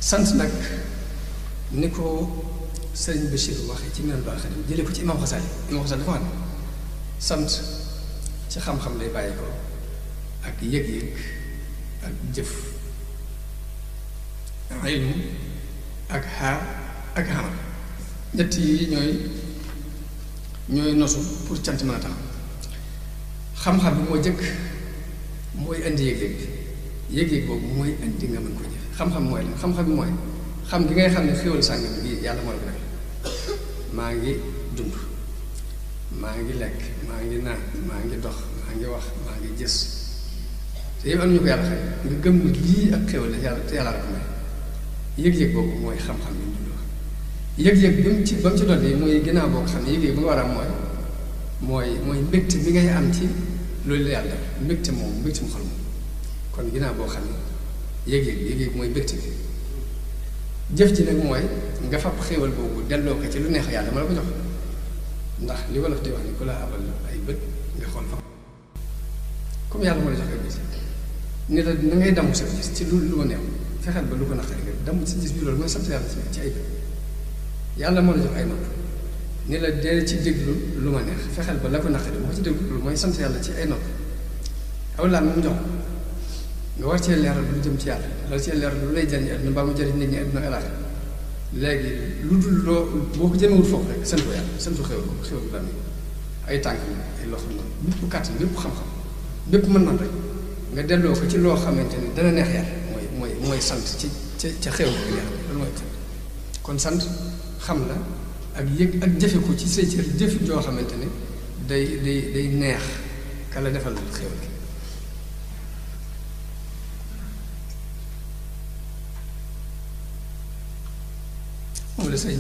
sant nag ni ko sëriñ Bachir waxee ci Minanul Baaqil jëlee ko ci Imam Xasali dafa wax ne sant ci xam-xam lay bàyyi ko ak yëg-yëg ak jëf ilmu ak xaar ak xamal ñett yi ñooy nosu pour cant mën a tax xam-xam bi moo jëkk mooy indi yëg-yëg boobu mooy indi nga mën ko jëf xam-xam mooy la xam-xam bi mooy xam gi ngay xam ne xéwal sàngam gi yàlla moo la ko def maa ngi dund maa ngi lekk maa ngi naan maa ngi dox maa ngi wax maa ngi gis te yëpp am nañu ko yàlla xëy nga gëm ni lii ak xéwal la yàlla te yàlla la ko may yëg-yëg boobu mooy xam-xam bi ñu dund yëg-yëg bi mu ci ba mu ci doon mooy ginnaaw boo ko xam ne yëg-yëg bu nga war a am mooy mbégte bi ngay am ci loolu la yàlla def mbégte mu xol moom kon ginnaaw boo xam ne yëg-yëg mooy mbégte bi jëf ji nag mooy nga fab xéwal boobu delloo ko ci lu neex yàlla ma la ko jox ndax li wolof di wax ni ku la abal ay bët nga xool fa comme yàlla moo la jox ay bët ni la na ngay damm sa gis ci lu ma neex fexeel ba lu ko naqari nga damm ci gis bi loolu mooy sant yàlla ci ay bët yàlla moo la jox ay nopp ni la dee ci déglu lu ma neex fexeel ba la ko naqari boo ko ci déglu loolu mooy sant yàlla ci ay nopp aw laa mu jox nga war cee leeral lu jëm ci yàlla la cee leeral lu lay jariñ àdduna mbaa mu jariñ nit ñi àdduna alaaxira léegi lu dul loo boo ko jëmewul foofu rek santu yàlla santu xéwal bu bari ay tànk ay loxo noonu bépp kàttan bépp xam-xam bépp mën-mën rek nga delloo ko ci loo xamante ni dana neex yàlla mooy sant ca xéwal bu yàlla loolu mooy sant kon sant xam la ak yëg ak jëfe ko ci say cër jëf joo xamante ni day neex ka la defal xéwal gi moom la sëñ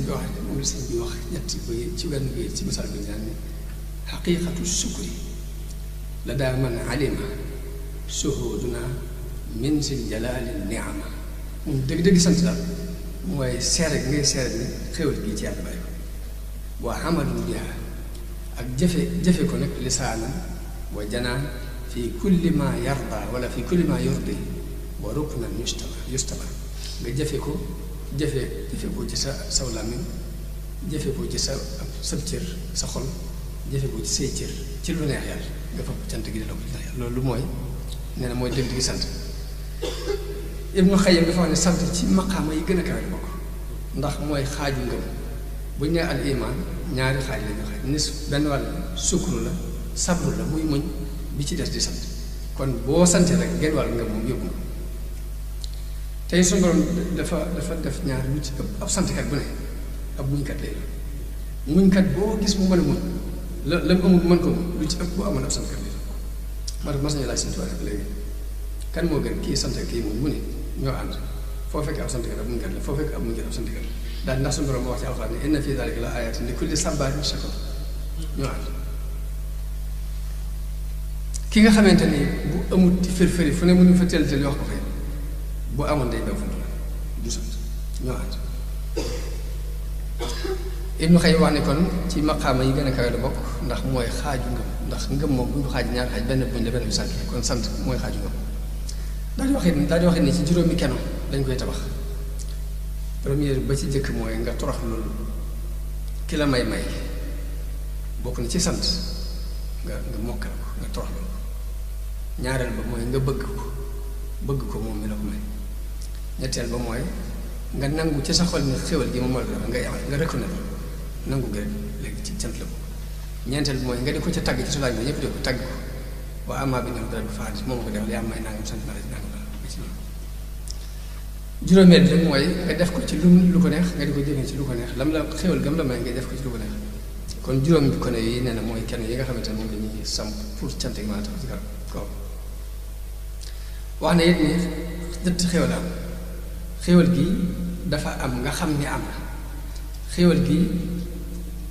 bi wax ñetti bay ci wenn bay ci misaal bi naan ne xaqiqatu sukri la daa man alima suhuduna min sil jalaali niama moom dëgg-dëgg sant daal mooy seere ngay seere ni xéwal gii ci yàlla bàyyi ko waa amalum biha ak jëfe ko nag lisaanan wa janaan fi kulli ma yarda wala fi kulli ma yurdi wa ruknan yustaba nga jëfe ko ci sa saw làmmiñ jëfe ko ci sa cër sa xol jëfe ko ci say cër ci lu neex yàlla nga fab cant gi delloo ko ci neex yàlla loolu mooy nee na mooy dëgg gi sant Ibnu Xayyim dafa wax ne sant ci maqaama yi gën a kawe bokk ndax mooy xaaju ngëm bu ñu nee al iman ñaari xaaj la ñu xaaj nis benn wàll sukru la sabru la muy muñ bi ci des di sant kon boo santee rek genn wàll ngëm moom yóbbu nga tey suñu borom dafa def ñaar lu ci ëpp ab santkat bu ne ab muñkat lay doon muñkat boo gis mu mën a muñ la mu amul mën ko muñ lu ci ëpp boo amoon ab santkat lay doon moo tax mas nañu laaj Sëñ Tuubaa léegi kan moo gën kii sant kii muñ mu ne ñoo ànd foo fekk ab santkat ab muñkat la foo fekk ab muñkat ab santkat la daal ndax suñu borom moo wax ci alxuraan ne inna fii daalika la aayaatin li kulli sabbaarin shakuur ñoo ànd ki nga xamante ni bu amut fër-fëri fu ne mënu fa teel wax ko fay bu amoon day daw fu du sant ñoo ànd Ibnu Xayyim wax ne kon ci maqaama yi gën a kawe la bokk ndax mooy xaaju ngëm ndax ngëm moom bu ñu ko xaaj ñaari xaaj benn buñ la benn bi sant kon sant mooy xaaju ngëm daal di waxee ni ci juróomi keno dañ koy tabax première ba ci jëkk mooy nga torox loolu ki la may bokk na ci sant nga mokkal ko nga torox loolu ñaareel ba mooy nga bëgg ko moom mi la ko may ñetteel ba mooy nga nangu ci sa xol ni xéwal gi moom moo la nga reconnaître nangu gi rek léegi ci sant la ko ñeenteel bi mooy nga di ko ca tagg ci sulaaj bi ñëpp di ko tagg ko waa amaa bi ñoom dara bu faati moom ko defal yaa may nangam sant na la ci nangam la ci noonu juróomeel bi mooy nga def ko ci lu ko neex nga di ko jëfee ci lu ko neex lam la xéwal gam la may nga def ko ci lu ko neex kon juróom bi ko ne yi nee na mooy kenn yi nga xamante ne moom la ñuy samp pour cant gi mën a tax ci garab kaw wax ne it ni ñetti xéwal am xéwal gi dafa am nga xam ni am na xéwal gi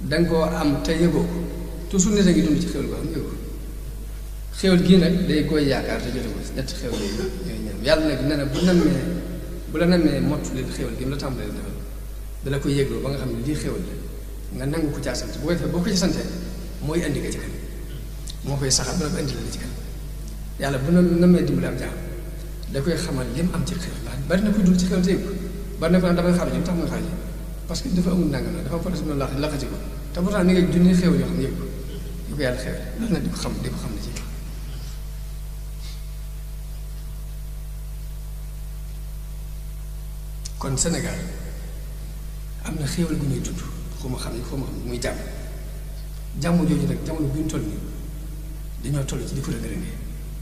danga koo am te yëgoo ko toujours nit a ngi dund ci xéwal goo xam yëgoo ko xéwal gii nag day koy yaakaar te jote ko ci ñetti xéwal yooyu ñooy ñam yàlla nag nee na bu la namee mottu leen xéwal gi mu la tàmbalee defal dala koy yëgloo ba nga xam ne lii xéwal la nga nangu ko caa sant bu ko defee boo ko ci santee mooy indi nga ci kanam moo koy saxal ba nga indi la ci kanam yàlla bu namee dimbali am jaam da koy xamal lim am ci xéwal ndax bari na koy dund ci xéwal te yëg ba ne fa damay xaar ji lu tax muy xaar ji parce que dafa amul nangam la dafa fa des noonu laqati ko te pourtant ni nga junni xew yoo xam ne yëpp yu ko yàlla xew loolu nag di ko xam ne ci kon Sénégal am na xéewal gu ñuy tudd xuma xam muy jàmm jooju nag jamono bu ñu toll nii dañoo toll ci di ko dëgërëndee